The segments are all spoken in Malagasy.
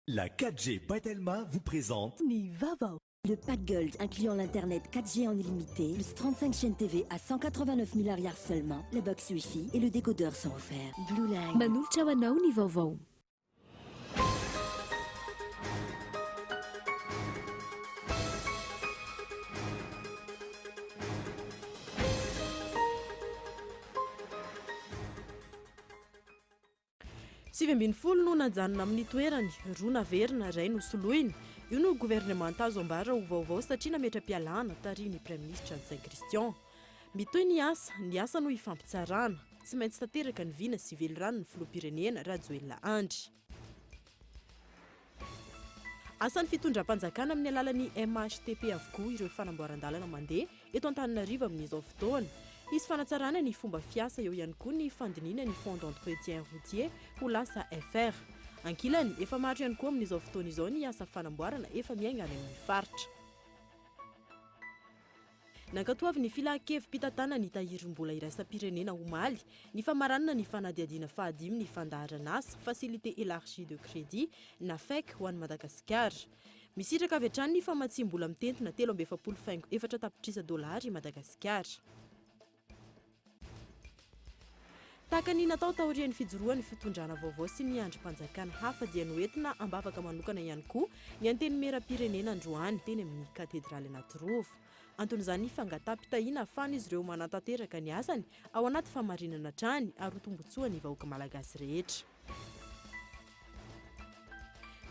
La 4G by Telma vous présente. Ny vaovao. Le pack Gold incluant l'internet 4G en illimité, plus 35 chaînes TV à 189 000 ariary seulement, la box Wi-Fi et le décodeur sont offerts. Blue Line. Manolotra ho anao ny vaovao. 19 no najanona amin'ny toerany, roa naverina, iray nosoloina. Io no governemanta azo ambara ho vaovao satria nametra-pialana tarihin'ny Praiminisitra Ntsay Christian. Mitohy ny asa, ny asa no ifampitsarana. Tsy maintsy tanteraka ny vina sy veliranon'ny filoham-pirenena Rajoelina Andry. Asan'ny fitondram-panjakana amin'ny alalan'ny MHTP avokoa ireo fanamboaran-dalana mandeha eto Antananarivo amin'izao fotoana. Hisy fanatsarana ny fomba fiasa eo ihany koa ny fandiniana ny Fonds d'entretien routier ho lasa FR. Ankilany, efa maro ihany koa amin'izao fotoana izao ny asa fanamboarana efa miainga any amin'ny faritra. Nankatoavin'ny Filan-kevi-pitantanana ny Tahirim-bola iraisam-pirenena omaly ny famaranana ny fanadihadiana fahadimy ny fandaharan'asa Facilité Élargie de Crédit na FEC ho an'i Madagasikara. Misitraka avy hatrany ny famatsiam-bola mitentina 43 faingo efatra tapitrisa dolara i Madagasikara. Tahaka ny natao taorian'ny fijoroan'ny fitondrana vaovao sy ny andrim-panjakana hafa dia noentina am-bavaka manokana ihany koa ny Antenimierampirenena androany teny amin'ny Katedraly Anatirova. Anton'izany ny fangataham-pitahiana ahafahan'izy ireo manatanteraka ny asany ao anaty fahamarinana hatrany ary ho tombontsoan'ny vahoaka malagasy rehetra.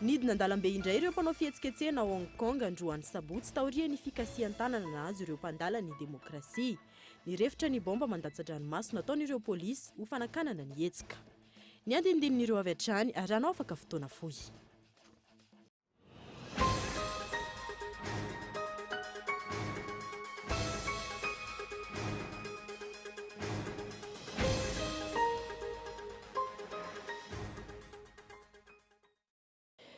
Nidina an-dalambe indray ireo mpanao fihetsiketsehana ao Hong Kong androany sabotsy taorian'ny fikasihan-tanana nahazo ireo mpandala ny demokrasia. Nirefotra ny baomba mandatsa-dranomaso nataon'ireo polisy ho fanakanana ny hetsika. Ny andinindinin'ireo avy hatrany ary hanao afaka fotoana fohy.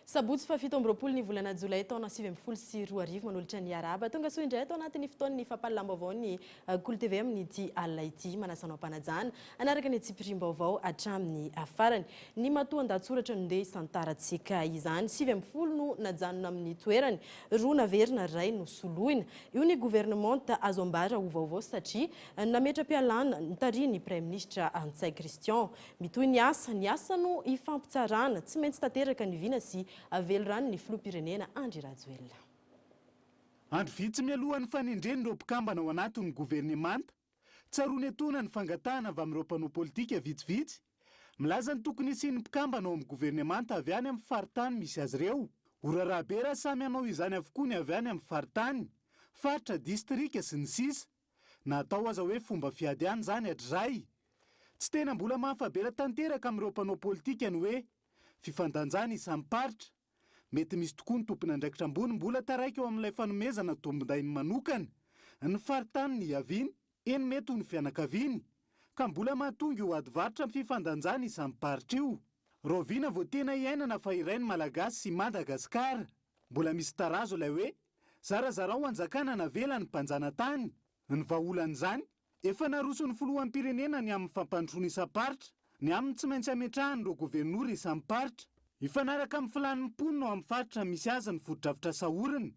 Sabotsy faha 27 ny volana jolay taona 2019 manolotra ny arahaba tonga soa indray ato anatin'ny fotoan'ny fampahalalam-baovao ny Kolo TV amin'ity alina ity. Manasa anao am-panajana hanaraka ny antsipiriam-baovao hatramin'ny farany. Ny matoan-dahatsoratra no ndeha hisantarantsika izany. 19 no najanona amin'ny toerany, roa naverina, iray nosoloina. Io ny governemanta azo ambara ho vaovao satria nametra-pialana notarihin'ny Praiminisitra Ntsay Christian. Mitohy ny asa, ny asa no ifampitsarana, tsy maintsy tanteraka ny vina sy veliranon'ny filoham-pirenena Andry Rajoelina. Andro vitsy mialohan'ny fanendrena ireo mpikambana ao anatin'ny governemanta, tsaroana etoana ny fangatahana avy amin'ireo mpanao politika vitsivitsy, milaza ny tokony hisian'ny mpikambana ao amin'ny governemanta avy any amin'ny faritany misy azy ireo. Ho raharaha be raha samy hanao izany avokoa ny avy any amin'ny faritany, faritra, distrika, sy ny sisa Na atao aza hoe fomba fiady ihany izany hatrizay, tsy tena mbola mahafabela tanteraka amin'ireo mpanao politika ny hoe fifandanjana isam-paritra. Mety misy tokoa ny tompon'andraikitra ambony mbola taraiky ao amin'ilay fanomezana tombondahiny manokana ny faritany niaviany, eny mety ho ny fianakaviany, ka mbola mahatonga io ady varotra amin'ny fifandanjana isam-paritra io. Rahoviana vao tena hiainana fa iray ny Malagasy sy Madagasikara? Mbola misy tarazo ilay hoe Zarazarao hanjakana navela ny mpanjanatany. Ny vahaolan'izany, efa naroson'ny filoham-pirenena ny amin'ny fampandrosoana isam-paritra, ny amin'ny tsy maintsy hametrahany ireo governora isam-paritra. Hifanaraka amin'ny filàn'ny mponina ao amin'ny faritra misy azy ny fotodrafitrasa aorina,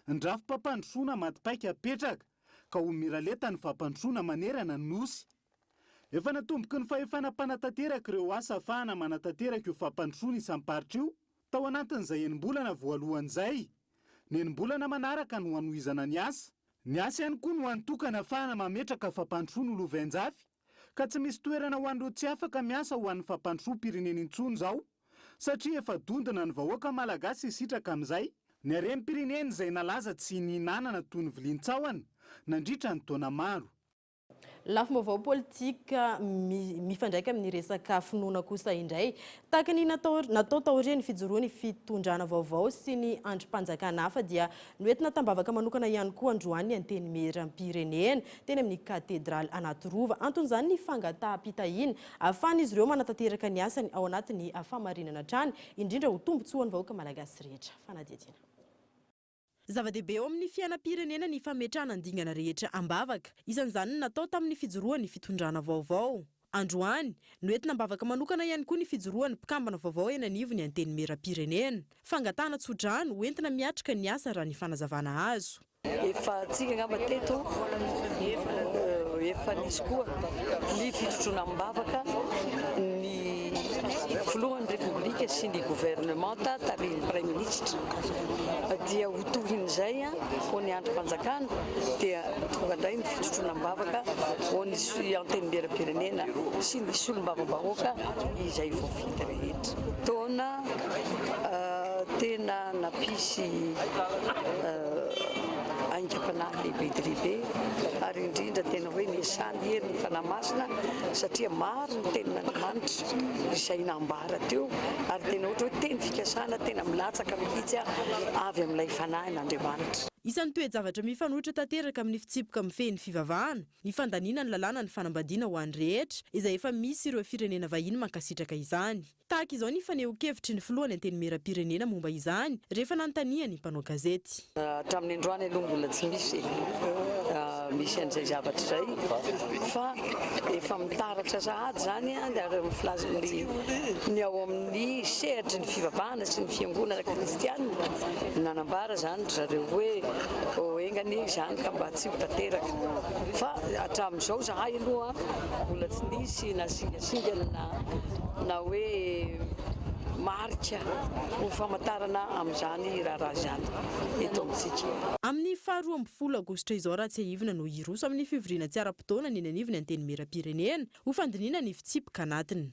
ny drafi-pampandrosoana maty paika apetraka, ka ho miralenta ny fampandrosoana manerana ny Nosy. Efa natomboky ny fahefana mpanatanteraka ireo asa ahafahana manatanteraka io fampandrosoana isam-paritra io tao anatin'izay enim-bolana voalohany izay. Ny enim-bolana manaraka no hanohizana ny asa. Ny asa ihany koa no hany tokana ahafahana mametraka fampandrosoana ho lovainjafy, ka tsy misy toerana ho an'ireo tsy afaka miasa ho an'ny fampandrosoam-pirenena intsony izao, satria efa dondona ny vahoaka malagasy hisitraka amin'izay ny harem-pirenena izay nalaza tsy nihinanana toy ny vilian-tsahona nandritra ny taona maro. Lafim-baovao politika mifandraika amin'ny resaka finoana kosa indray. Tahaka ny natao natao taorian'ny fijoroan'ny fitondrana vaovao sy ny andrim-panjakana hafa dia noentina tam-bavaka manokana ihany koa androany ny Antenimierampirenena teny amin'ny Katedraly Anatirova. Anton'izany ny fangataham-pitahiana ahafahan'izy ireo manatanteraka ny asany ao anatin'ny fahamarinana hatrany, indrindra ho tombontsoan'ny vahoaka malagasy rehetra. Fanadihadiana. Zava-dehibe eo amin'ny fiainam-pirenena ny fametrahana ny dingana rehetra am-bavaka. Isan'izany ny natao tamin'ny fijoroan'ny fitondrana vaovao. Androany, noentina am-bavaka manokana ihany koa ny fijoroan'ny mpikambana vaovao eny anivon'ny Antenimierampirenena. Fangatahana tsodrano hoentina miatrika ny asa raha ny fanazavana azo. Efa tsika angamba teto efa nisy koa ny fitrotroana am-bavaka ny filohan'ny Repoblika sy ny governemanta tarihin'ny Praiminisitra dia ho tohin'izay ho ny andrim-panjakana dia tonga indray ny fitrotroana am-bavaka ho ny Antenimierampirenena sy ny solombavambahoaka izay voafidy rehetra. Taona tena nampisy aingam-panahy lehibe dia lehibe ary indrindra tena hoe niasan'ny herin'ny Fanahy Masina satria maro ny tenin'Andriamanitra izay nambara teo ary tena ohatra hoe teny fikasana tena milatsaka mihitsy avy amin'ilay Fanahin'Andriamanitra. Isan'ny toe-javatra mifanohitra tanteraka amin'ny fitsipika mifehy ny fivavahana, ny fandaniana ny lalàna ny fanambadiana ho an'ny rehetra, izay efa misy ireo firenena vahiny mankasitraka izany. Tahaka izao ny fanehoan-kevitry ny filohan'ny Antenimierampirenena momba izany rehefa nanontanian'ny mpanao gazety. Hatramin'ny androany aloha mbola tsy misy misy an'izay zavatra izay fa efa mitaratra sahady izany ary ny filazan'ny ny ao amin'ny sehatry ny fivavahana sy ny fiangonana kristianina nanambara izany ry zareo hoe enga anie izany ka mba tsy ho tanteraka fa hatramin'izao izahay aloha mbola tsy nisy na singasingana na na hoe marika ho famantarana amin'izany raharaha izany eto amintsika. Amin'ny faha 12 aogositra izao raha tsiahivina no hiroso amin'ny fivoriana tsy ara-potoana ny eny anivon'ny Antenimierampirenena ho fandinihana ny fitsipika anatiny.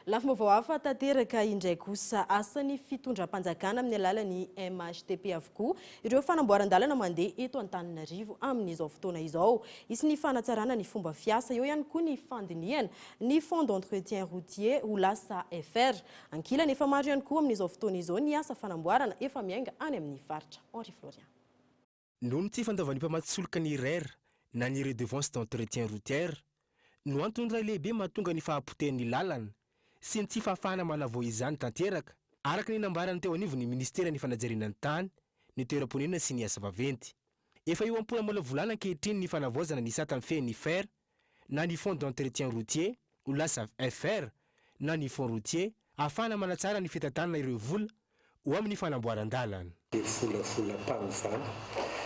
Lafim-baovao hafa tanteraka indray kosa, asan'ny fitondram-panjakana amin'ny alalan'ny MHTP avokoa ireo fanamboaran-dalana mandeha eto Antananarivo amin'izao fotoana izao. Hisy ny fanatsarana ny fomba fiasa, eo ihany koa ny fandinihana ny Fonds d'entretien routier ho lasa FR. Ankilany, efa maro ihany koa amin'izao fotoana izao ny asa fanamboarana efa miainga any amin'ny faritra. Henri Florian. Noho ny tsy fandoavan'ny mpamatsy solika ny RER na ny redevance d'entretien routière no antony iray lehibe mahatonga ny fahapotehan'ny lalana sy ny tsy fahafahana manavao izany tanteraka, araka ny nambaran'ny teo anivon'ny minisiteran'ny fanajariana ny tany, ny toeram-ponenana sy ny asa vaventy. Efa eo am-polamola-volana ankehitriny ny fanavaozana ny sata mifehy ny fer na ny Fonds d'entretien routier ho lasa FR na ny Fonds routier ahafahana manatsara ny fitantanana ireo vola ho amin'ny fanamboaran-dalana. Dia volavolam-panovana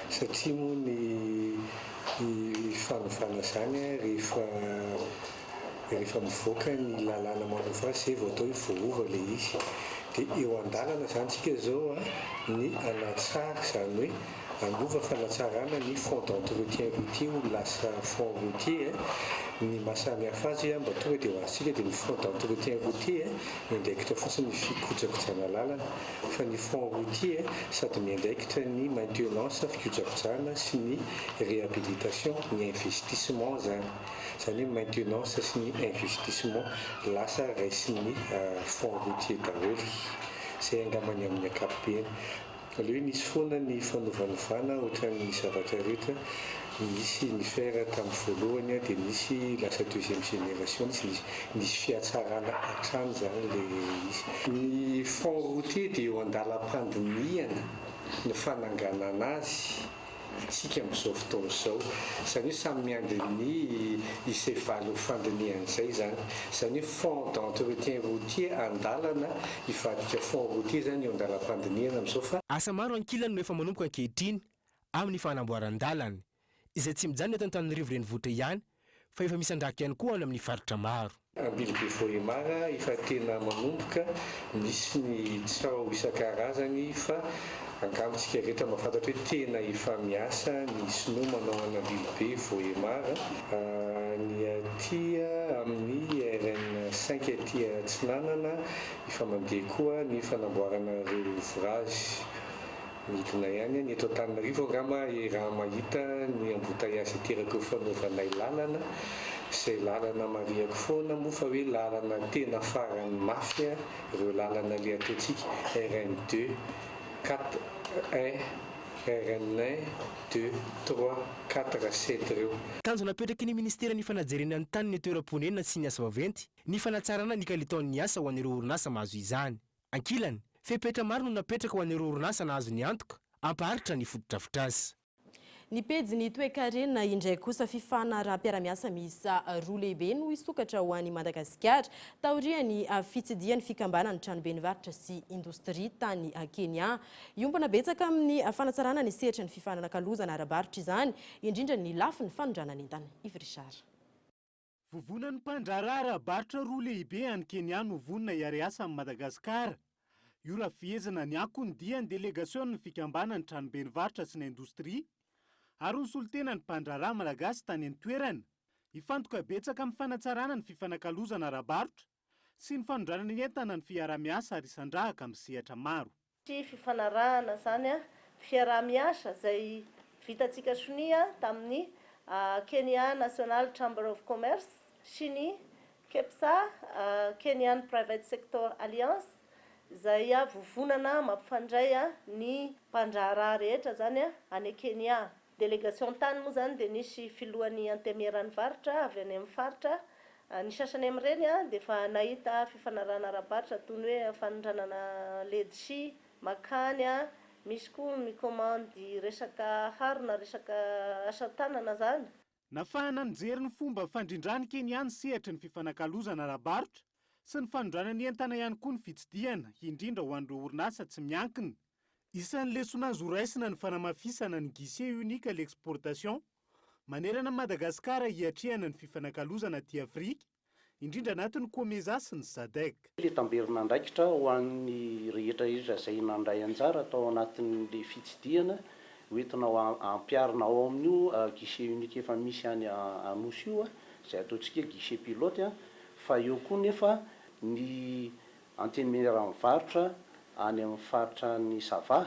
satria moa ny fanovana izany rehefa rehefa mivoaka ny lalàna manova azy izay vao atao hoe voaova ilay izy. Dia eo an-dalana izany isika izao ny hanatsara izany hoe Hanova fanatsarana ny fonds d'entretien routier ho lasa fonds routier Ny maha samy hafa azy mba tonga dia ho azontsika dia ny fonds d'entretien routier miandraikitra fotsiny ny fikojakojana lalana fa ny fonds routier sady miandraikitra ny maintenance fikojakojana sy ny réhabilitation ny investissement zany. Izany hoe maintenance sy ny investissement lasa raisin'ny fonds routier daholo. Izay angamba ny amin'ny ankapobeny. Aleo hoe nisy foana ny fanovanovana ohatran'ny zavatra rehetra, nisy ny fer tamin'ny voalohany dia nisy lasa deuxième génération, nisy nisy fihatsarana hatrany izany ilay izy. Ny fonds routier dia eo an-dalam-pandinihana ny fananganana azy. isika amin'izao fotoana izao. Izany hoe samy miandry ny izay valin'ny fandinihana izay izany. Izany hoe fonds d'entretien routier an-dalana hivadika fonds routier izany eo an-dalam-pandinihana amin'izao fa. Asa maro ankilany no efa manomboka ankehitriny amin'ny fanamboaran-dalana, izay tsy mijanona eto Antananarivo renivohitra ihany fa efa misy andraka ihany koa any amin'ny faritra maro. Ambilobe Vohemar efa tena manomboka, misy ny tsaho isan-karazany fa angamba isika rehetra mahafantatra hoe tena efa miasa ny sinoa manao an'Ambilobe Vohemar. Ny aty amin'ny RN cinq aty atsinanana efa mandeha koa ny fanamboarana ireo ouvrage. Midina ihany ny eto Antananarivo angamba raha mahita ny embouteillage ateraky ny fanaovanay lalana, izay lalana marihako foana moa fa hoe lalana tena farany mafy ireo lalana le ataontsika RN deux, quatre, un, RN un, deux, trois, quatre, sept ireo. Tanjona apetraky ny minisiteran'ny fanajerena ny tany ny toeram-ponenana sy ny asa vaventy ny fanatsarana ny kalitaon'ny asa ho an'ireo orinasa mahazo izany. Ankilany, fepetra maro no napetraka ho an'ireo orinasa nahazo ny antoka hampaharitra ny fotodrafitrasa. Ny pejin'ny toekarena indray kosa, fifanaraham-piarahamiasa miisa roa lehibe no hisokatra ho an'i Madagasikara taorian'ny fitsidihan'ny fikambanan'ny tranoben'ny varotra sy indostria tany Kenya. Hiompana betsaka amin'ny fanatsarana ny sehatry ny fifanakalozana ara-barotra izany, indrindra ny lafiny fanondranan'entana. Yves Richard. Vovonan'ny mpandraharaha ara-barotra roa lehibe any Kenya no vonona hiara-hiasa amin'i Madagasikara. Io raha fehezina ny akony dia ny delegasion'ny fikambanan'ny tranoben'ny varotra sy ny indostria ary ny solontenan'ny mpandraharaha malagasy tany an-toerana. Hifantoka betsaka amin'ny fanatsarana ny fifanakalozana ara-barotra sy ny fanondranana entana ny fiaraha-miasa ary hisandrahaka amin'ny sehatra maro. Sy fifanarahana izany fiaraha-miasa izay vitantsika sonia tamin'ny Kenya National Chamber of Commerce sy ny KEPSA, Kenyan Private Sector Alliance, izay vovonana mampifandray ny mpandraharaha rehetra izany any Kenya. Délégation tany moa izany dia nisy filohan'ny Antenimieran'ny varotra avy any amin'ny faritra. Ny sasany amin'ireny dia efa nahita fifanarahana ara-barotra toy ny hoe fanondranana ledsi makany, misy koa mikomandy resaka harona, resaka asa tanana izany. Nafahana nijery ny fomba fandrindran'i Kenya ny sehatry ny fifanakalozana ara-barotra sy ny fanondranana entana ihany koa ny fitsidihana, indrindra ho an'ireo orinasa tsy miankina. Isan'ny lesona azo horaisina ny fanamafisana ny guichet unique à l'exportation manerana an'i Madagasikara hiatrehana ny fifanakalozana aty Afrika, indrindra anatin'ny Comesa sy ny Sadec. Ilay tamberin'andraikitra ho an'ny rehetra rehetra izay nandray anjara tao anatin'ilay fitsidihana ho entina ho ampiharina ao amin'io guichet unique efa misy any Anosy io, izay ataontsika hoe guichet pilote, fa eo koa nefa ny Antenimieran'ny varotra any amin'ny faritra ny Sava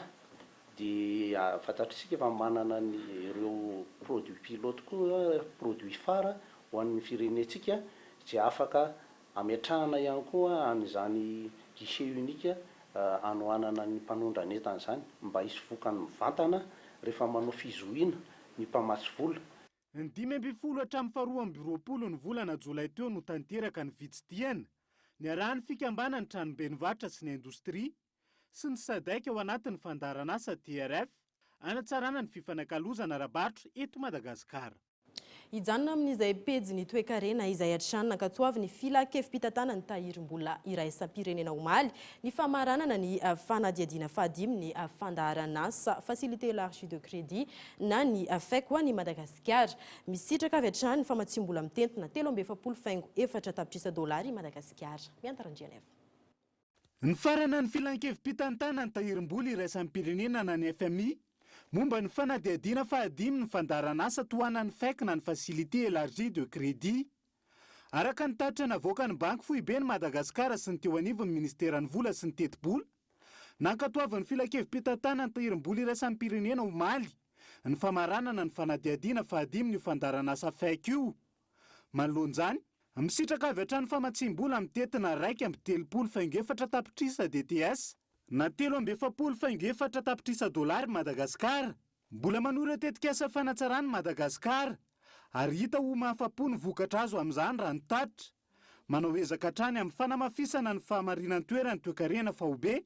dia fantatr'isika fa manana ny ireo produits pilotes koa, produits phares ho an'ny firenentsika izay afaka ametrahana ihany koa an'izany guichet unique hanohanana ny mpanondran'entana izany mba hisy vokany mivantana rehefa manao fizohiana ny mpamatsy vola. Ny 15 hatramin'ny faharoa amby roapolo ny volana jolay teo no tanteraka ny fitsidihana niarahan'ny fikambanan'ny tranoben'ny varotra sy ny indostria sy ny SADC ao anatin'ny fandaharanasa TRF anatsarana ny fifanakalozana ara-barotra eto Madagasikara. Hijanona amin'izay pejy ny toekarena izay hatrany, nankatoavin'ny filankevi-pitantanana ny tahirim-bola iraisam-pirenena omaly ny famaranana ny fanadihadiana fahadimy ny fandaharanasa Facilité élargie de crédit na ny FEC ho an'i Madagasikara. Misitraka avy hatrany ny famatsim-bola mitentina 43,4 tapitrisa dolary i Madagasikara. Miantarandrianeva. Ny farana ny filankevi-pitantanana ny tahirim-bola iraisam-pirenena na ny FMI momba ny fanadihadiana fahadimy ny fandaharanasa tohanan'ny FEC na ny Facilité élargie de crédit. Araka ny tatitra navoaka ny banky foibe ny Madagasikara sy ny teo anivon'ny ministeran'ny vola sy ny tetibola, nankatoavin'ny filankevi-pitantanana ny tahirim-bola iraisam-pirenena omaly ny famaranana ny fanadihadiana fahadimy ny fandaharanasa FEC io. Manoloan'izany, misitraka avy hatrany famatsim-bola mitentina 31,4 tapitrisa DTS na 43,4 tapitrisa dolary Madagasikara. Mbola manohy tetikasa fanatsarany Madagasikara ary hita ho mahafapo ny vokatra azo amin'izany raha ny tatitra. Manao ezaka hatrany amin'ny fanamafisana ny fahamarinan-toeran'ny toekarena faobe,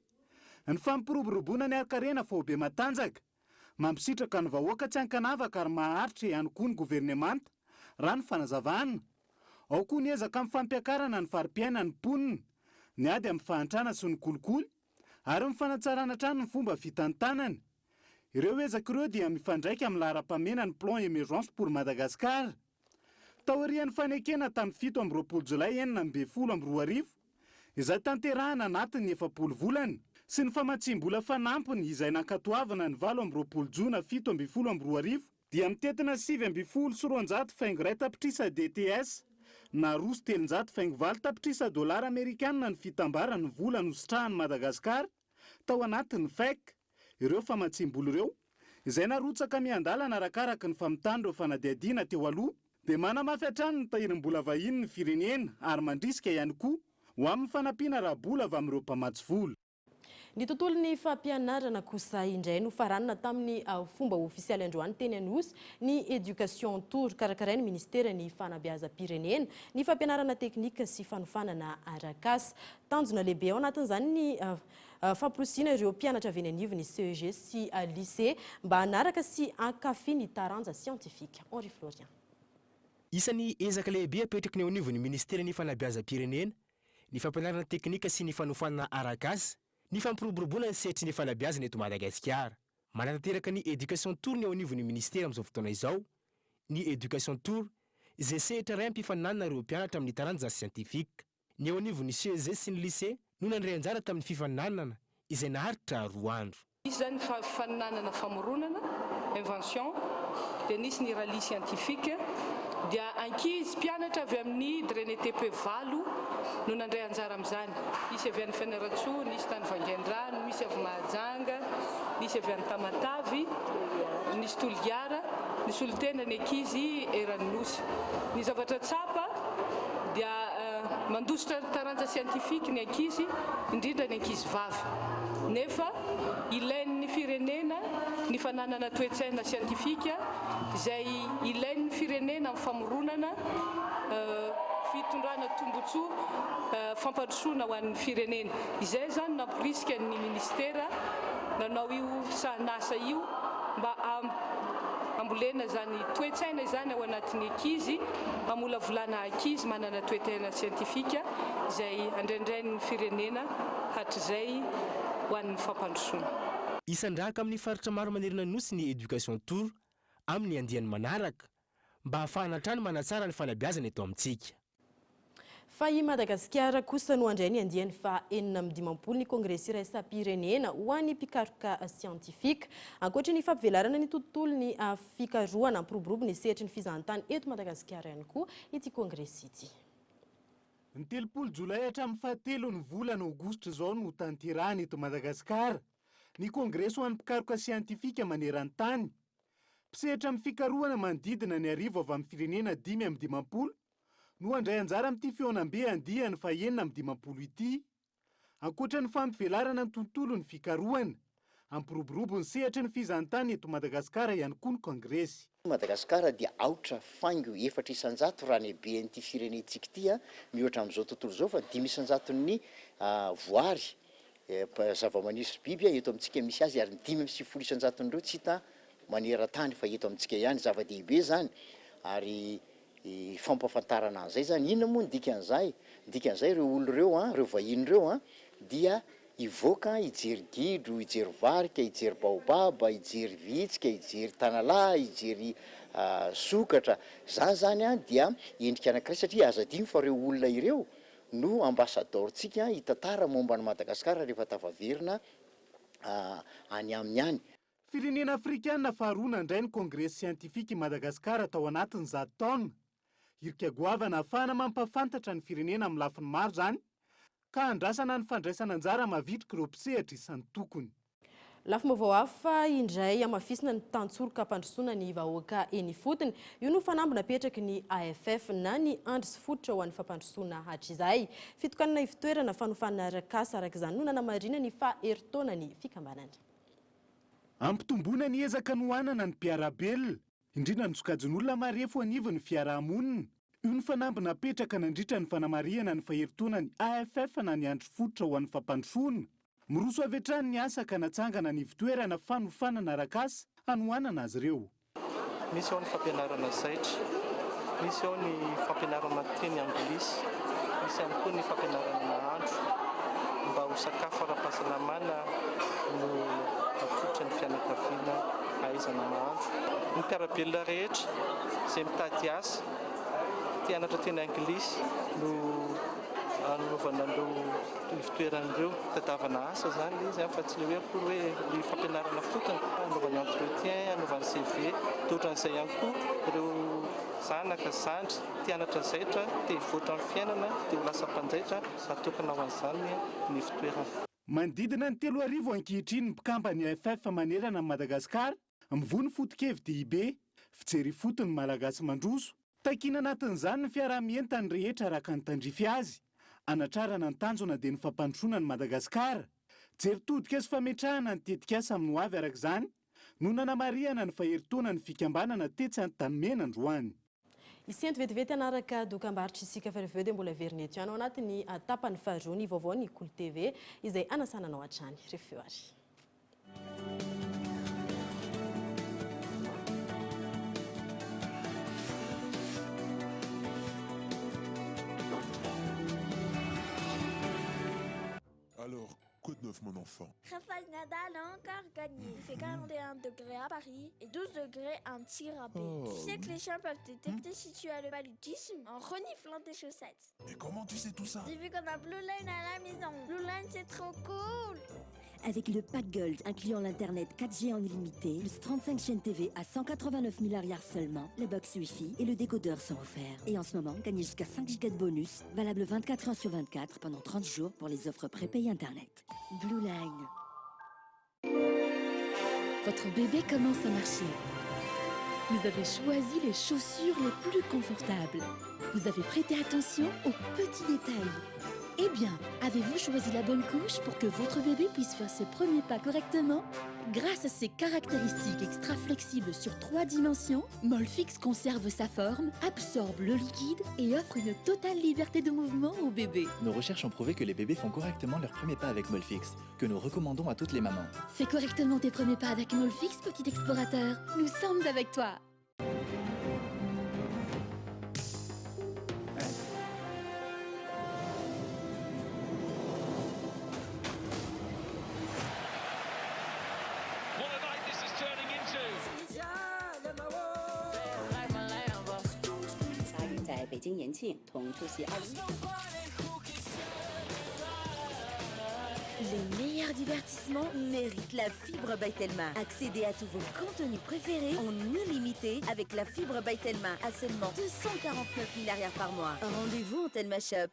ny fampiroboroboana ny harikarena faobe matanjaka, mampisitraka ny vahoaka tsy ankanavaka ary maharitra ihany koa ny governemanta raha ny fanazavana. Ao koa ny ezaka amin'ny fampiakarana ny fari-piainan'ny mponina, ny ady amin'ny fahantrana sy ny kolikoly ary ny fanatsarana hatrany ny fomba fitantanana. Ireo ezaka ireo dia mifandraika amin'ny laharam-pahamehana ny plan émergence pour Madagascar. Taorian'ny fanekena tamin'ny 27 jolay 2016 izay tanterahana anatin'ny 40 volana sy ny famatsim-bola fanampiny izay nankatoavina ny 28 jona 2017 dia mitentina 219,1 tapitrisa DTS na 302,8 tapitrisa dolara amerikanina ny fitambaran'ny vola nositrahan'i Madagasikara tao anatin'ny FEC. Ireo famatsim-bola ireo izay narotsaka miandalana arakaraka ny famitana ireo fanadihadiana teo aloha dia manamafy hatrany ny tahirim-bola vahiny ny firenena ary mandrisika ihany koa ho amin'ny fanampiana ara-bola avy amin'ireo mpamatsy vola. Ny tontolo ny fampianarana kosa indray no faranana tamin'ny fomba ofisialy androany teny Anosy ny Education Tour karakarain'ny ministera ny fanabeazam-pirenena, ny fampianarana teknika sy fanofanana arakasa. Tanjona lehibe ao anatin'izany ny famporisihina ireo mpianatra avy eny anivon'ny CEG sy lycée mba hanaraka sy hankafy ny taranja siantifika. Henri Florian. Isan'ny ezaka lehibe apetraky ny eo anivon'ny ministeran'ny fanabeazam-pirenena, ny fampianarana teknika sy ny fanofanana arak'asa, ny fampiroboroboana ny sehatry ny fanabeazana eto Madagasikara. Manatanteraka ny Education Tour ny eo anivon'ny ministera amin'izao fotoana izao, ny Education Tour, izay sehatra iray ampifaninanana ireo mpianatra amin'ny taranja siantifika. Ny eo anivon'ny CEG sy ny Lycée no nandray anjara tamin'ny fifaninanana izay naharitra 2 andro. Nisy izany ny fifaninanana famoronana, invention, dia nisy ny rallye scientifique, dia ankizy mpianatra avy amin'ny DRENETP 8 no nandray anjara amin'izany. Nisy avy any Fianarantsoa, nisy tany Vangaindrano, misy avy Mahajanga, nisy avy any Tamatavy, nisy Toliara, nisolo tena ny ankizy eran'ny Nosy. Ny zavatra tsapa dia mandositra ny taranja siantifika ny ankizy, indrindra ny ankizy vavy. Nefa ilain'ny firenena ny fananana toe-tsaina siantifika izay ilain'ny firenena amin'ny famoronana fitondrana tombotsoa fampandrosoana ho an'ny firenena. Izay izany namporisika ny minisitera nanao io sahanasa io mba hambolena izany toe-tsaina izany ao anatin'ny ankizy, hamolavolana ankizy manana toe-tsaina siantifika izay andraindrain'ny firenena hatrizay ho an'ny fampandrosoana. Hisandrahaka amin'ny faritra maro manerana ny Nosy ny Education Tour amin'ny andiany manaraka mba hahafahana hatrany manatsara ny fanabeazana eto amintsika. Fa i Madagasikara kosa no handray ny andiany faha 56 ny Kongresy iraisam-pirenena ho an'ny mpikaroka siantifika. Ankoatry ny fampivelarana ny tontolon'ny fikarohana, hampiroborobo ny sehatry ny fizahantany eto Madagasikara ihany koa ity kongresy ity. Ny 30 jolay hatramin'ny fahatelon'ny volana aogositra izao no hotanterahina eto Madagasikara ny kongresy ho an'ny mpikaroka siantifika maneran-tany. Mpisehatra amin'ny fikarohana manodidina ny 1000 avy amin'ny firenena 55 no handray anjara amin'ity fihaonambe andiany faha-56 ity. Ankoatra ny fampivelarana ny tontolon'ny fikarohana, hampiroborobo ny sehatry ny fizahantany eto Madagasikara ihany koa ny kongresy. Madagasikara dia aotra faingo 4% raha ny haben'ity firenentsika ity mihoatra amin'izao tontolo izao fa 5%-n'ny voary, zavamaniry sy biby eto amintsika misy azy ary ny 95%-n'ireo tsy hita maneran-tany fa eto amintsika ihany. Zava-dehibe izany ary fampahafantarana an'izay zany, inona moa ny dikan'izay? Ny dikan'izay ireo olona ireo an, ireo vahiny ireo an, dia hivoaka hijery gidro, hijery varika, hijery baobab, hijery vitsika, hijery tanalahy, hijery sokatra, zany zany an dia endrika anankiray satria aza adino fa ireo olona ireo no ambasadaorontsika hitantara momba an'i Madagasikara rehefa tafaverina any aminy any. Firenena afrikana faharoa nandray ny Kongresy siantifika i Madagasikara tao anatin'ny 100 taona. Hirika goavana ahafahana mampahafantatra ny firenena amin'ny lafiny maro izany ka andrasana ny fandraisana anjara mavitrik'ireo mpisehatra isan-tokony. Lafim-baovao hafa indray hamafisina ny tantsoroka hampandrosoana ny vahoaka eny ifotony. Io no fanamby napetraky ny AFF na ny Andry sy Fototra ho an'ny fampandrosoana hatrizay. Fitokanana ivotoerana fanofanana arak'asa araka izany no nanamarina ny faha herintaonan'ny fikambanana. Ampitomboina ny ezaka anohanana ny mpiara-belona, indrindra ny sokajin'olona marefo anivon'ny fiaraha-monina. Io ny fanamby napetraka nandritra ny fanamarihana ny faherintaonan'ny AFF na ny Andry Fototra ho an'ny Fampandrosoana. Miroso avy hatrany ny asa ka natsangana ny ivotoerana fanofanana arak'asa hanohanana azy ireo. Misy ao ny fampianarana zaitra, misy ao ny fampianarana teny anglisy, misy ihany koa ny fampianarana nahandro mba ho sakafo ara-pahasalamana no atolotra ny fianakaviana hahaizana mahandro. Ny mpiara-belona rehetra izay mitady asa, te hianatra teny anglisy no anaovana an'ireo ivon-toerana ireo. Fitadiavana asa izany ilay izy fa tsy ilay hoe akory hoe ilay fampianarana fotony, anaovana entretien, anaovana CV. Dia ohatran'izay ihany koa ireo zanaka, zandry te hianatra zaitra, te hivoatra amin'ny fiainana, te ho lasa mpanjaitra, natokana ho an'izany ny ivon-toerana. Manodidina ny 3000 ankehitriny ny mpikamban'ny AFF manerana an'i Madagasikara, mivoy ny foto-kevi-dehibe, fijery ifotony Malagasy mandroso. Takiana anatin'izany ny fiaraha-mientan'ny rehetra araka ny tandrify azy, hanatrarana ny tanjona dia ny fampandrosoana an'i Madagasikara. Jery todika sy fametrahana ny tetikasa amin'ny ho avy araka izany no nanamarihana ny faherin-taonan'ny fikambanana tetsy Antanimena androany. Hisento vetivety hanaraka dokambarotra isika fa rehefa avy eo dia mbola hiverina eto ihany ao anatin'ny tapany faharoa ny vaovao ny Kolo TV izay hanasana anao hatrany rehefa eo ary. Alors, quoi de neuf mon enfant? Rafael Nadal a encore gagné. Il fait 41 degrés à Paris et 12 degrés à Antsirabe. Oh, Tu sais que oui. les chiens peuvent détecter si tu as le paludisme en reniflant tes chaussettes. Mais comment tu sais tout ça? J'ai vu qu'on a Blue Line à la maison. Blue Line, c'est trop cool. Avec le pack Gold incluant l'internet 4G en illimité, plus 35 chaînes TV à 189 000 ariary seulement, la box Wi-Fi et le décodeur sont offerts. Et en ce moment, gagnez jusqu'à 5 gigas de bonus, valable 24 heures sur 24 pendant 30 jours pour les offres prépayées internet. Blue Line. Votre bébé commence à marcher. Vous avez choisi les chaussures les plus confortables. Vous avez prêté attention aux petits détails. Eh bien, avez-vous choisi la bonne couche pour que votre bébé puisse faire ses premiers pas correctement? Grâce à ses caractéristiques extra flexibles sur 3 dimensions, Molfix conserve sa forme, absorbe le liquide et offre une totale liberté de mouvement au bébé. Nos recherches ont prouvé que les bébés font correctement leurs premiers pas avec Molfix, que nous recommandons à toutes les mamans. Fais correctement tes premiers pas avec Molfix, petit explorateur. Nous sommes avec toi. What a night this is turning into. 在北京延庆同出席二 Les meilleurs divertissements méritent la fibre by Telma. Accédez à tous vos contenus préférés en illimité avec la fibre by Telma à seulement 249 000 ariary par mois. Rendez-vous en Telma Shop.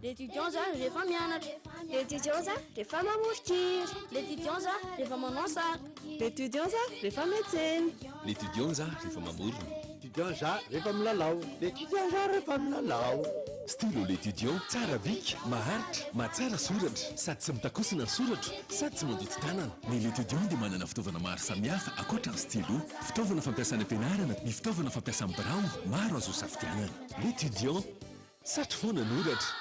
L'étudiant za rehefa mianatra. L'étudiant za rehefa mamoron-kira. L'étudiant za rehefa manao sary. L'étudiant za rehefa miantsena. L'étudiant za rehefa mamorona. L'étudiant za rehefa milalao. L'étudiant za rehefa milalao. Stylo l'étudiant tsara bika, maharitra, mahatsara soratra, sady tsy mitakosina ny soratra, sady tsy mandoto tanana. Ny l'étudiant dia manana fitaovana maro samihafa ankoatra ny stylo, fitaovana fampiasana am-pianarana, ny fitaovana fampiasa amin'ny birao, maro azo safidianana. L'étudiant, satry foana hanoratra.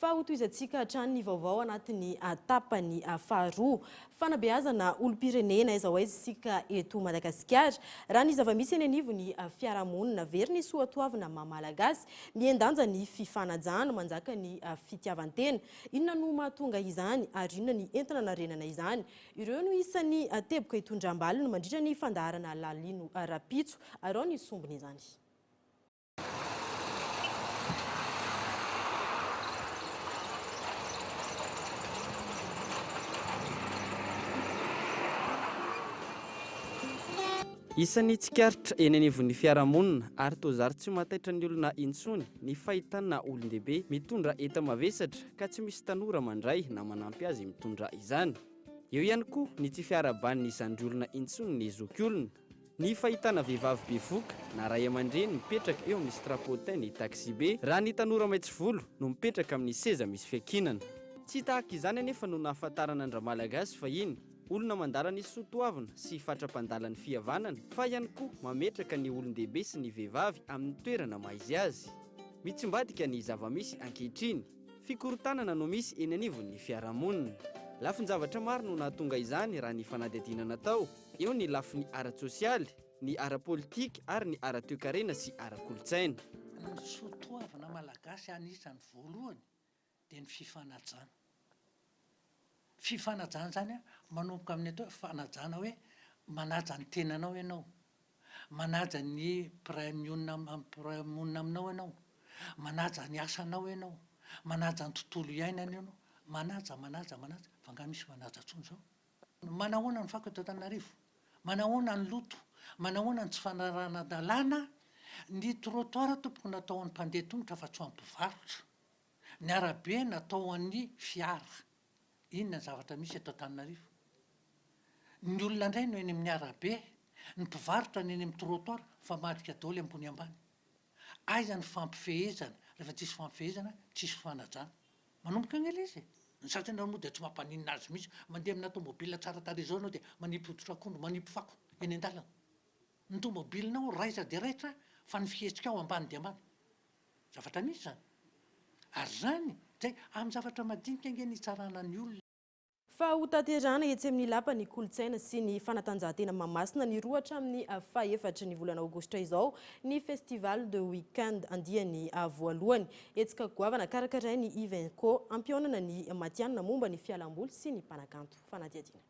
Fa hotohizantsika hatrany ny vaovao anatin'ny tapany faharoa. Fanabeazana olom-pirenena aiza ho aiza isika eto Madagasikara. Raha ny zava-misy eny anivon'ny fiarahamonina, very ny soatoavina maha Malagasy, mihen-danja ny fifanajana, manjaka ny fitiavan-tena. Inona no mahatonga izany ary inona ny entina hanarenana izany? Ireo no isan'ny teboka hitondram-baliny mandritra ny fandaharana Lalino Rapitso. Araho ny sombiny izany. Isan'ny tsikaritra eny anivon'ny fiarahamonina ary toa zary tsy mahataitra ny olona intsony ny fahitana olon-dehibe mitondra enta-mavesatra ka tsy misy tanora mandray na manampy azy mitondra izany. Eo ihany koa ny tsy fiarahaban'ny zandriolona intsony ny zokiolona. Ny fahitana vehivavy bevoka na ray aman-dreny mipetraka eo amin'ny strapontin ny taxibe raha ny tanora maitso volo no mipetraka amin'ny seza misy fiankinana. Tsy tahaka izany anefa no nahafantarana an-dRamalagasy fahiny, olona mandala ny soa toavina sy fatra-pandala ny fihavanana fa ihany koa mametraka ny olon-dehibe sy ny vehivavy amin'ny toerana maha izy azy. Mitsimbadika ny zava-misy ankehitriny. Fikorontanana no misy eny anivon'ny fiarahamonina. Lafin-javatra maro no nahatonga izany raha ny fanadihadiana natao. Eo ny lafiny ara-tsosialy, ny ara-politika ary ny ara-toekarena sy ara-kolontsaina. Ny soatoavina malagasy anisan'ny voalohany dia ny fifanajana. Fifanajana izany manomboka amin'ny atao hoe fanajana hoe manaja ny tenanao ianao, manaja ny mpiray mionona mpiray monina aminao ianao, manaja ny asanao ianao, manaja ny tontolo iainana ianao, manaja, manaja, manaja, fa angaha misy manaja intsony izao? Manahoana ny fako eto Antananarivo? Manahoana ny loto? Manahoana ny tsy fanarahan-dalàna? Ny trottoir tompoko natao ho an'ny mpandeha tongotra fa tsy ho an'ny mpivarotra. Ny arabe natao ho an'ny fiara. Inona ny zavatra misy eto Antananarivo? Ny olona indray no eny amin'ny arabe, ny mpivarotra no eny amin'ny trottoir, mifamadika daholo ambony ambany. Aiza ny fampifehezana? Rehefa tsisy fampifehezana, tsisy fanajana. Manomboka eo ilay izy e! Ny sasany ary moa dia tsy mampaninona azy mihitsy. Mandeha amina tomobile tsara tarehy izao ianao dia manipy hoditr'akondro, manipy fako eny an-dalana. Ny tomobilinao raitra dia raitra fa ny fihetsikao ambany dia ambany. Zavatra misy izany. Ary izany, izay, amin'ny zavatra madinika ange ny hitsarana ny olona. Fa hotanterahina etsy amin'ny Lapan'ny Kolontsaina sy ny Fanatanjahantena Mahamasina ny roa hatramin'ny fahefatry ny volana aogositra izao ny Festival de Week-end andiany voalohany. Hetsika goavana karakarain'ny Ivenco hampihaonana ny matihanina momba ny fialamboly sy ny mpanakanto. Fanadihadiana.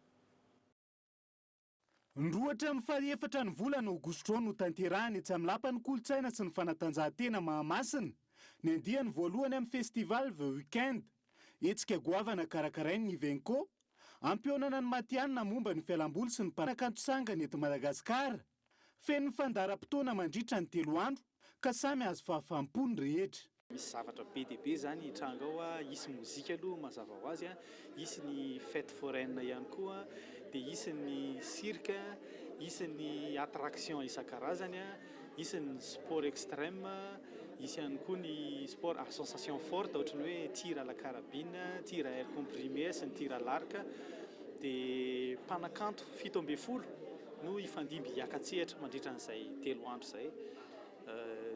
Ny roa hatramin'ny fahaefatra ny volana aogositra ao no tanterahina etsy amin'ny Lapan'ny Kolontsaina sy ny Fanatanjahantena Mahamasina ny andiany voalohany amin'ny Festival The Week-end, hetsika goavana karakarain'ny Ivenco, hampihaonana ny matihanina momba ny fialamboly sy ny mpanakanto sangany eto Madagasikara. Feno ny fandaharam-potoana mandritra ny telo andro ka samy hahazo fahafaham-po ny rehetra. Misy zavatra be dia be izany hitranga ao, hisy mozika aloha mazava ho azy, hisy ny fête foraine ihany koa, dia hisy ny cirque, hisy ny attraction isan-karazany, hisy ny sport extreme, hisy ihany koa ny sport à sensation forte ohatran'ny hoe tir à la carabine, tir à air comprimé sy ny tir à l'arc, dia mpanakanto 17 no hifandimby hiaka-tsehatra mandritra an'izay telo andro izay.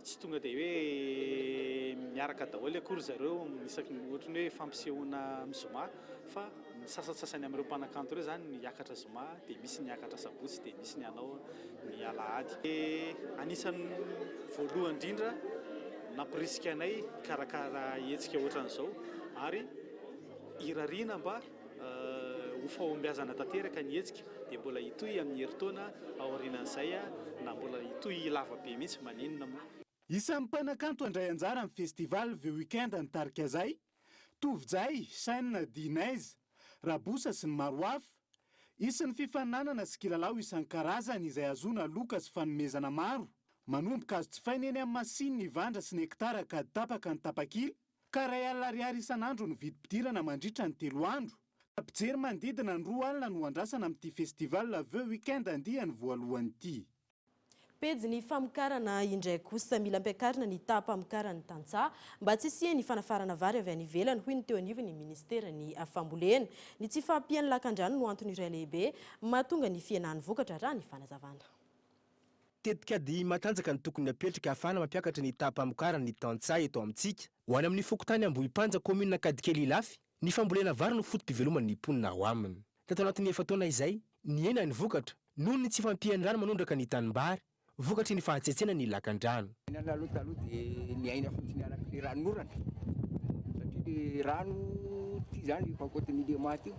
Tsy tonga dia hoe miaraka daholo akory zareo isaky ny ohatry ny hoe fampisehoana amin'ny zoma fa ny sasantsasany amin'ireo mpanakanto ireo izany ny hiakatra zoma dia misy ny hiakatra sabotsy dia misy ny hanao ny alahady. Anisan'ny voalohany indrindra nampirisika anay hikarakara hetsika ohatran'izao ary irariana mba Ho fahombiazana tanteraka ny hetsika dia mbola hitohy amin'ny herintaona aorianan'izay na mbola hitohy lava be mihitsy, maninona moa? Isan'ny mpanakanto handray anjara amin'ny festival The Weekend ny tarika Zay, Tovo Jay, Shyn, Dinaise, Rabosa sy ny maro hafa. Hisy ny fifaninanana sy kilalao isan-karazany izay hahazoana loka sy fanomezana maro. Manomboka azo jifaina eny amin'ny Masina, Ivandra sy ny Hectare Ankaditapaka ny tapakila. Ka 1000 ariary isan'andro ny vidim-pidirana mandritra ny telo andro. Ka mpijery manodidina ny 20 no andrasana amin'ity festival The Weekend andiany voalohany ity. Pejy ny famokarana indray kosa, mila ampiakarina ny taham-pamokaran'ny tantsaha mba tsy hisian'ny fanafarana vary avy any ivelany, hoy ny teo anivon'ny minisiteran'ny fambolena. Ny tsy fahampian'ny lakandrano no antony iray lehibe mahatonga ny fihenan'ny vokatra, raha ny fanazavana. Tetikady matanjaka no tokony hapetraka ahafahana mampiakatra ny taham-pamokaran'ny tantsaha eto amintsika. Ho any amin'ny fokontany Ambohipanja, kaominina Ankadikely Ilafy, ny fambolena vary no foto-piveloman'ny mponina ao aminy. Tato anatin'ny efa-taona izay, nihena ny vokatra, noho ny tsy fahampian'ny rano manondraka ny tanimbary, vokatry ny fahatsetsenan'ny lakandrano. Ny anay aloha taloha dia niaina fotsiny araka ilay ranonorana satria ilay rano ity izany efa ankoatran'ny Ilematy io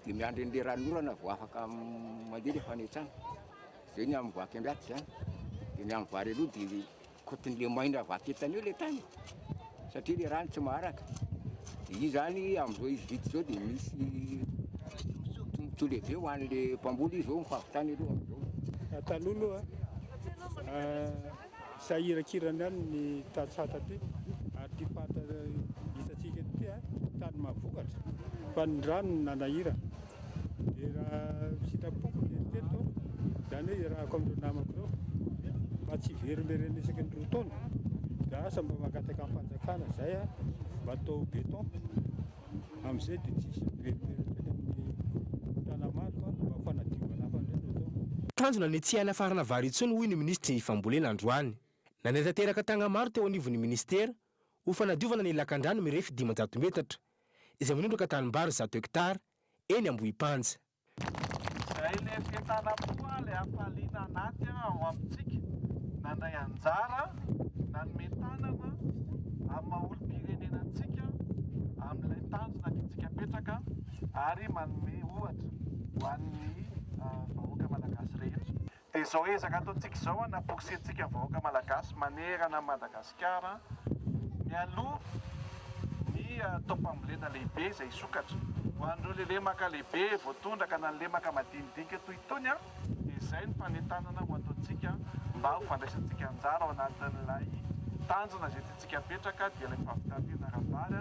dia miandry an'ilay ranonorana vao afaka mandeha ilay fanetsana. Zay ny amin'ny vaky ambiaty zany. Dia ny amin'ny vary aloha dia kotin'le maina avy aty tany eo le tany satria le rano tsy maharaka. Dia io zany amin'izao izy vita izao dia misy tombontsoa lehibe ho an'le mpamboly izy zao ny fahavitany aloha amin'izao. Taloha aloha Sahirankirana ihany ny tantsaha taty ary ity faritra hitantsika eto ity tany mahavokatra fa ny rano no nanahirana. Dia raha sitrapoko ny eritreritro, izany hoe iarahako amin'ireo namako ireo mba tsy hiverimberena isaky ny roa taona dia asa mba mangataka amin'ny fanjakana izay mba atao béton amin'izay dia tsisy miverimberina intsony amin'ny tanamaro fa mba fanadiovana hafa indray no atao. Tanjona ny tsy hanafarana vary intsony hoy ny minisitry ny fambolena androany. Nanatanteraka tagnamaro teo anivon'ny minisitera ho fanadiovana ny lakandrano mirefy 500 metatra izay manondraka tanimbary 100 hektara eny Ambohipanja. Izay ilay fientanam-po, ilay hafaliana anaty ao amintsika nandray anjara, nanome tanana amin'ny maha olom-pirenena antsika amin'ilay tanjona tiantsika apetraka ary manome ohatra ho an'ny vahoaka malagasy rehetra. Dia izao ezaka ataontsika izao hanapokosentsika ny vahoaka malagasy manerana an'i Madagasikara mialoha ny taom-pambolena lehibe izay hisokatra. Ho an'ireo le lemaka lehibe voatondraka na ny lemaka madinidinika toy itony dia izay ny fanentanana ho ataontsika mba ho fandraisantsika anjara ao anatin'ilay tanjona izay tiantsika apetraka dia ilay fahavitan-tena ara-bary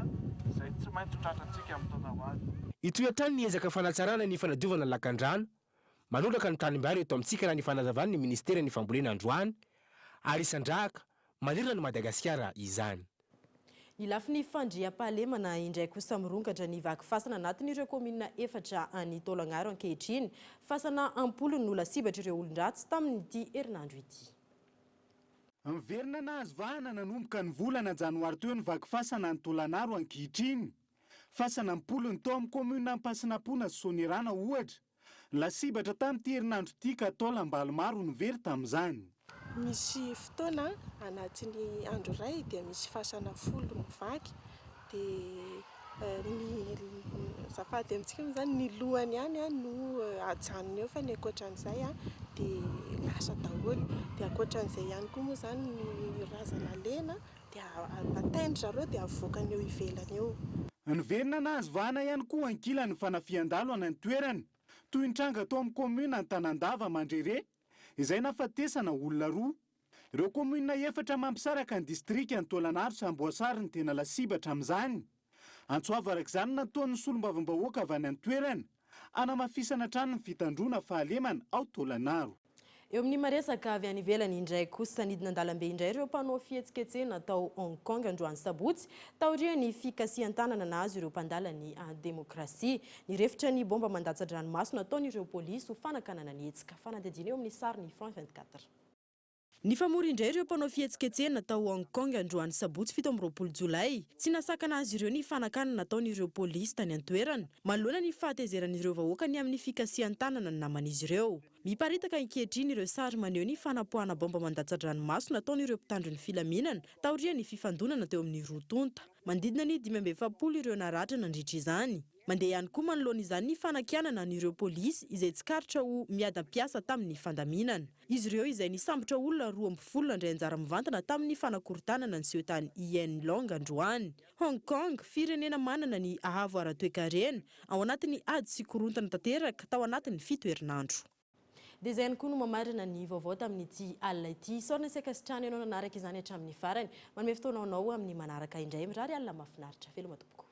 izay tsy maintsy ho tratrantsika amin'ny taona ho avy. Hitohy hatrany ny ezaka fanatsarana ny fanadiovana lakandrano Manondraka ny tanimbary eto amintsika raha ny fanazavan'ny minisiteran'ny fambolena androany ary isandrahaka manerana an'i Madagasikara izany. Ny lafiny fandriampahalemana indray kosa mirongatra ny vaky fasana anatin'ireo kaominina efatra any Taolagnaro ankehitriny. Fasana am-polony no lasibatr'ireo olon-dratsy tamin'ity herinandro ity. Niverina nahazo vahana nanomboka ny volana janoary teo ny vaky fasana any Taolagnaro ankehitriny. Fasana am-polony tao amin'ny kaominina Ampasinapona sy Soanierana ohatra Lasibatra tamin'ity herinandro ity ka taolam-balo maro no very tamin'izany. Misy fotoana anatin'ny andro iray dia misy fasana folo mivaky dia ny azafady amintsika moa izany ny lohany ihany no ajanona eo fa ny ankoatran'izay dia lasa daholo. Dia ankoatran'izay ihany koa moa izany ny razana lena dia batain-dry zareo dia avoakany eo ivelany eo. Niverina nahazo vahana ihany koa ankilan'ny fanafihan-dalo any an-toerana, toy ny tranga tao amin'ny kaominina Antanandava Mandrere, izay nahafatesana olona roa. Ireo kaominina efatra mampisaraka ny distrikan'i Taolagnaro sy Amboasary no tena lasibatra amin'izany. Antso avo araka izany no nataon'ny solombavambahoaka avy any an-toerana, hanamafisana hatrany ny fitandroana fahalemana ao Taolagnaro. Eo amin'ny maresaka avy any ivelany indray kosa, nidina an-dalambe indray ireo mpanao fihetsiketsehana tao Hong Kong androany sabotsy, taorian'ny fikasihan-tanana nahazo ireo mpandala ny demokrasia. Nirefotra ny bomba mandatsa-dranomaso nataon'ireo polisy ho fanakanana ny hetsika. Fanadihadiana eo amin'ny sarin'ny France 24. Nifamory indray ireo mpanao fihetsiketsehana tao Hong Kong androany sabotsy 27 jolay. Tsy nahasakana azy ireo ny fanakanana nataon'ireo polisy tany an-toerana, manoloana ny fahatezeran'ireo vahoaka ny amin'ny fikasihan-tanana ny naman'izy ireo. Miparitaka ankehitriny ireo sary maneho ny fanapoahana baomba mandatsa-dranomaso nataon'ireo mpitandro ny filaminana taorian'ny fifandonana teo amin'ny roa tonta. Manodidina ny 45 ireo naratra nandritra izany. Mandeha ihany koa manoloana izany ny fanakianana an'ireo polisy izay tsikaritra ho miadam-piasa tamin'ny fandaminana. Izy ireo izay nisambotra olona 12 nandray anjara mivantana tamin'ny fanakorontanana niseho tany Yen Long androany. Hong Kong, firenena manana ny haavo ara-toekarena, ao anatin'ny ady sy korontana tanteraka tao anatin'ny fito herinandro. Dia izay ihany koa no mamarana ny vaovao tamin'ity alina ity. Isaorana sy ankasitrahana ianao nanaraka izany hatramin'ny farany. Manome fotoana ho anao amin'ny manaraka indray. Mirary alina mahafinaritra. Veloma tompoko.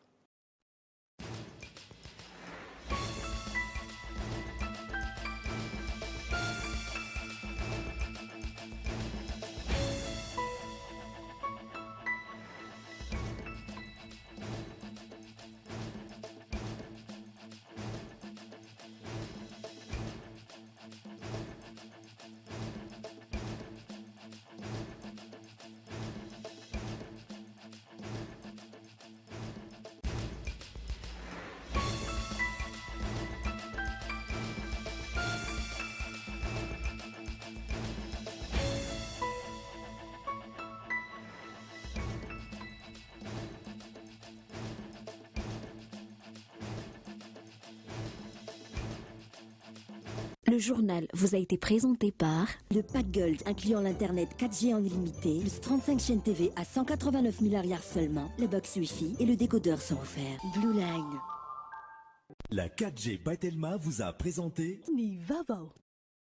Le journal vous a été présenté par le Pack Gold incluant l'internet 4G en illimité, plus 35 chaînes TV à 189 000 arrières seulement, la box Wi-Fi et le décodeur sont offerts. Blue Line. La 4G by Telma vous a présenté Ny vaovao.